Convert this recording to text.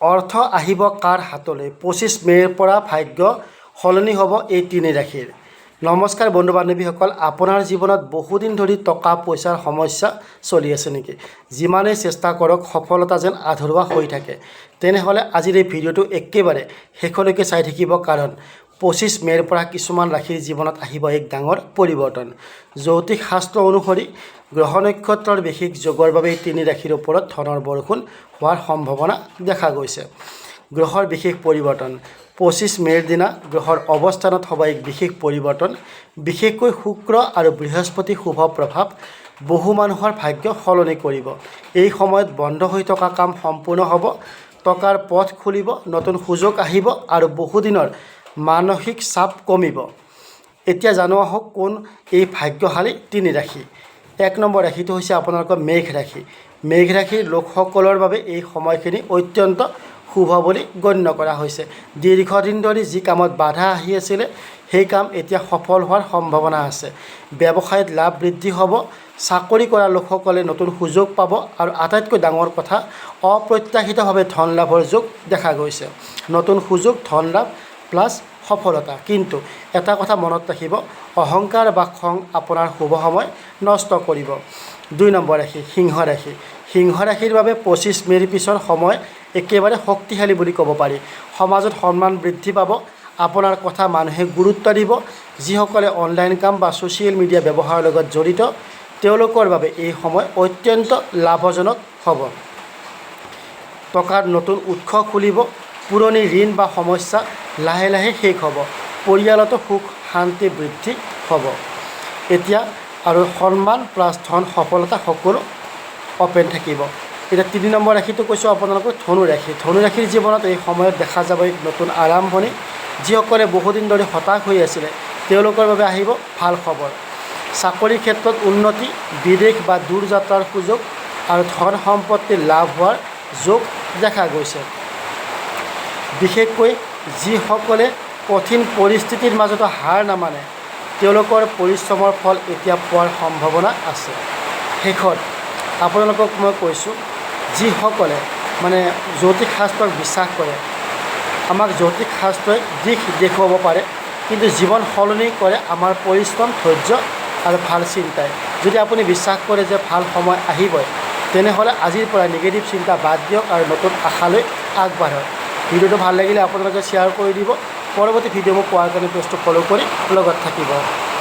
অৰ্থ আহিব কাৰ হাতলৈ? 25 মে'ৰ পৰা ভাগ্য সলনি হ'ব এই তিনি ৰাশিৰ। নমস্কাৰ বন্ধু বান্ধৱীসকল। আপোনাৰ জীৱনত বহুদিন ধৰি টকা পইচাৰ সমস্যা চলি আছে নেকি? যিমানেই চেষ্টা কৰক, সফলতা যেন আধৰুৱা হৈ থাকে? তেনেহ'লে আজিৰ এই ভিডিঅ'টো একেবাৰে শেষলৈকে চাই থাকিব, কাৰণ 25 মে'ৰ পৰা কিছুমান ৰাশিৰ জীৱনত আহিব এক ডাঙৰ পৰিৱৰ্তন। জ্যোতিষ শাস্ত্ৰ অনুসৰি গ্ৰহ নক্ষত্ৰৰ বিশেষ যোগৰ বাবে এই তিনি ৰাশিৰ ওপৰত ধনৰ বৰষুণ হোৱাৰ সম্ভাৱনা দেখা গৈছে। গ্ৰহৰ বিশেষ পৰিৱৰ্তন। 25 মে'ৰ দিনা গ্ৰহৰ অৱস্থানত হ'ব এক বিশেষ পৰিৱৰ্তন। বিশেষকৈ শুক্ৰ আৰু বৃহস্পতি শুভ প্ৰভাৱ বহু মানুহৰ ভাগ্য সলনি কৰিব। এই সময়ত বন্ধ হৈ থকা কাম সম্পূৰ্ণ হ'ব, টকাৰ পথ খুলিব, নতুন সুযোগ আহিব আৰু বহুদিনৰ মানসিক চাপ কমিব। এতিয়া জানো আহক কোন এই ভাগ্যশালী তিনি ৰাশি। এক নম্বৰ ৰাশিটো হৈছে আপোনালোকৰ মেঘ ৰাশি। মেঘ ৰাশিৰ লোকসকলৰ বাবে এই সময়খিনি অত্যন্ত শুভ বুলি গণ্য কৰা হৈছে। দীৰ্ঘদিন ধৰি যি কামত বাধা আহি আছিলে, সেই কাম এতিয়া সফল হোৱাৰ সম্ভাৱনা আছে। ব্যৱসায়ত লাভ বৃদ্ধি হ'ব। চাকৰি কৰা লোকসকলে নতুন সুযোগ পাব আৰু আটাইতকৈ ডাঙৰ কথা, অপ্ৰত্যাশিতভাৱে ধন লাভৰ যোগ দেখা গৈছে। নতুন সুযোগ, ধন লাভ প্লাছ সফলতা। কিন্তু এটা কথা মনত ৰাখিব, অহংকাৰ বা খং আপোনাৰ শুভ সময় নষ্ট কৰিব। দুই নম্বৰ ৰাশি সিংহ ৰাশি। সিংহ ৰাশিৰ বাবে 25 মে'ৰ পিছৰ সময় একেবাৰে শক্তিশালী বুলি ক'ব পাৰি। সমাজত সন্মান বৃদ্ধি পাব। আপোনাৰ কথা মানুহে গুৰুত্ব দিব। যিসকলে অনলাইন কাম বা ছ'চিয়েল মিডিয়া ব্যৱহাৰৰ লগত জড়িত, তেওঁলোকৰ বাবে এই সময় অত্যন্ত লাভজনক হ'ব। টকাৰ নতুন উৎস খুলিব। পুৰণি ঋণ বা সমস্যা লাহে লাহে শেষ হ'ব। পৰিয়ালতো সুখ শান্তি বৃদ্ধি হ'ব। এতিয়া আৰু সন্মান প্লাছ ধন, সফলতা সকলো অ'পেন থাকিব। এতিয়া তিনি নম্বৰ ৰাশিটো কৈছোঁ আপোনালোকক, ধনু ৰাশি। ধনু ৰাশিৰ জীৱনত এই সময়ত দেখা যাব এক নতুন আৰম্ভণি। যিসকলে বহুদিন ধৰি হতাশ হৈ আছিলে, তেওঁলোকৰ বাবে আহিব ভাল খবৰ। চাকৰিৰ ক্ষেত্ৰত উন্নতি, বিদেশ বা দূৰ যাত্ৰাৰ সুযোগ আৰু ধন সম্পত্তিৰ লাভ হোৱাৰ যোগ দেখা গৈছে। বিশেষকৈ যিসকলে কঠিন পৰিস্থিতিৰ মাজতো হাৰ নামানে, তেওঁলোকৰ পৰিশ্ৰমৰ ফল এতিয়া পোৱাৰ সম্ভাৱনা আছে। শেষত আপোনালোকক মই কৈছোঁ, যিসকলে মানে জ্যোতিষ শাস্ত্ৰক বিশ্বাস কৰে, আমাক জ্যোতিষ শাস্ত্ৰই দিশ দেখুৱাব পাৰে, কিন্তু জীৱন সলনি কৰে আমাৰ পৰিশ্ৰম, ধৈৰ্য আৰু ভাল চিন্তাই। যদি আপুনি বিশ্বাস কৰে যে ভাল সময় আহিবই, তেনেহ'লে আজিৰ পৰা নিগেটিভ চিন্তা বাদ দিয়ক আৰু নতুন আশালৈ আগবাঢ়ক। ভিডিঅ'টো ভাল লাগিলে আপোনালোকে শ্বেয়াৰ কৰি দিব। পৰৱৰ্তী ভিডিঅ' পোৱাৰ কাৰণে পেজটো ফ'ল' কৰি লগত থাকিব।